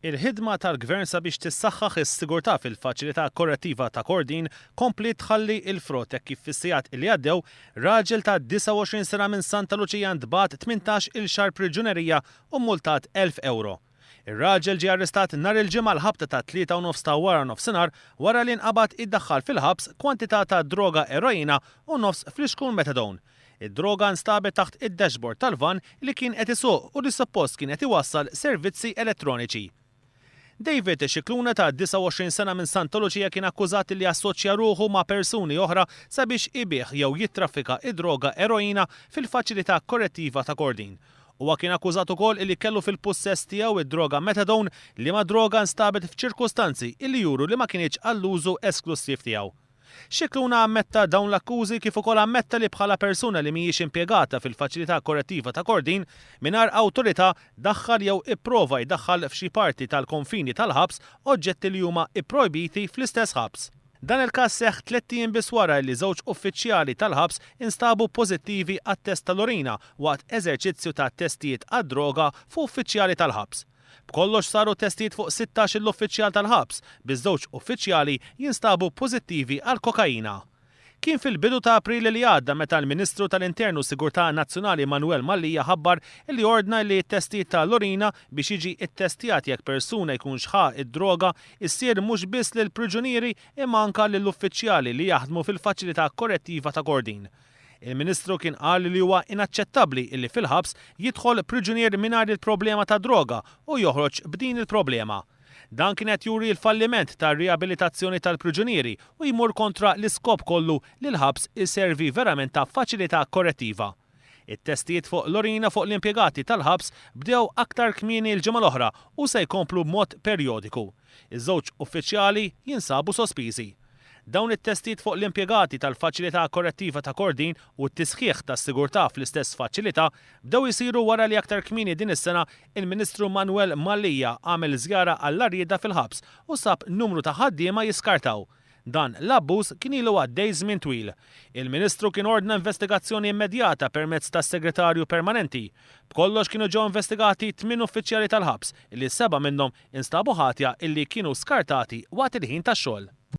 Il-ħidma tal-Gvern sabiex tissaħħaħ is-sigurtà fil-Faċilità Korrettiva ta' Kordin kompliet tħalli l-frott hekk kif fis-sigħat li għaddew, raġel ta' 29 sena minn Santa Luċija ntbagħat 18-il xahar priġunerija u mmultat 1,000 ewro. Ir-raġel ġie arrestat nhar il-Ġimgħa l-ħabta tat-tlieta u nofs ta' waranofsinhar wara li nqabad iddaħħal fil-ħabs kwantità ta' droga eroina u nofs flixkun methadone. Id-droga nstabet taħt id-dashboard tal-vann li kien qed isuq u li suppost kien qed iwassal servizzi elettroniċi. David Scicluna ta' 29 sena minn Santa Lucia kien akkużat li assoċja ruħu ma' persuni oħra sabiex ibigħ jew jittraffika d-droga eroina fil-Faċilità Korrettiva ta' Kordin. Huwa kien akkużat ukoll li kellu fil-pussess tiegħu d-droga methadone, liema droga nstabet f'ċirkustanzi li juru li ma kinitx għall-użu esklussiv tiegħu. Scicluna ammetta dawn l-akkużi kif ukoll ammetta li bħala persuna li mhijiex impjegata fil-Faċilità Korrettiva ta' Kordin, mingħajr awtorità, daħħal jew ipprova jdaħħal f'xi parti tal-konfini tal-ħabs oġġetti li huma pprojbiti fl-istess ħabs. Dan il-każ seħħ tlett ijiem biss wara li żewġ uffiċjali tal-ħabs instabu pożittivi għat-test tal-urina waqt eżerċizzju ta' testijiet għad-droga fuq uffiċjali tal-ħabs. B'kollox saru testijiet fuq 16 il-uffiċjal tal-ħabs, biż-żewġ uffiċjali jinstabu pożittivi għall-kokaina. Kien fil-bidu ta' April li għadda meta l-Ministru tal-Intern u Sigurtà Nazzjonali Manuel Mallia ħabbar li ordna li t-testijiet ta' l-urina biex jiġi ttestjat jekk persuna jkunx ħa d-droga issir mhux biss lill-priġunieri imma anka lill-uffiċjali li jaħdmu fil-Faċilità Korrettiva ta' Kordin. Il-Ministru kien qal li huwa inaċċettabbli illi fil-ħabs jidħol priġunier mingħajr il-problema tad-droga u joħroġ b'din il-problema. Dan kien qed juri l-falliment tar-riabilitazzjoni tal-priġunieri u jmur kontra l-iskop kollu li l-ħabs iservi verament ta' faċilità korrettiva. It-testijiet fuq l-urina fuq l-impjegati tal-ħabs bdew aktar kmieni l-ġimgħa l-oħra u se jkomplu b'mod perjodiku. Iż-żewġ uffiċjali jinsabu sospiżi. Dawn it-testijiet fuq l-impjegati tal-Faċilità Korrettiva ta' Kordin u t-tisħiħ tas-sigurtà fl-istess faċilità bdew isiru wara li aktar kmieni din is-sena il-Ministru Manuel Mallia għamel żjara għall-għarrieda fil-ħabs u sab numru ta' ħaddiema jiskartaw. Dan l-abbuż kien ilu għaddej żmien twil. Il-Ministru kien ordna investigazzjoni immedjata permezz tas-Segretarju Permanenti. B'kollox kienu ġew investigati tmien uffiċjali tal-ħabs li seba' minnhom instabu ħatja illi kienu skartati waqt il-ħin tax-xogħol.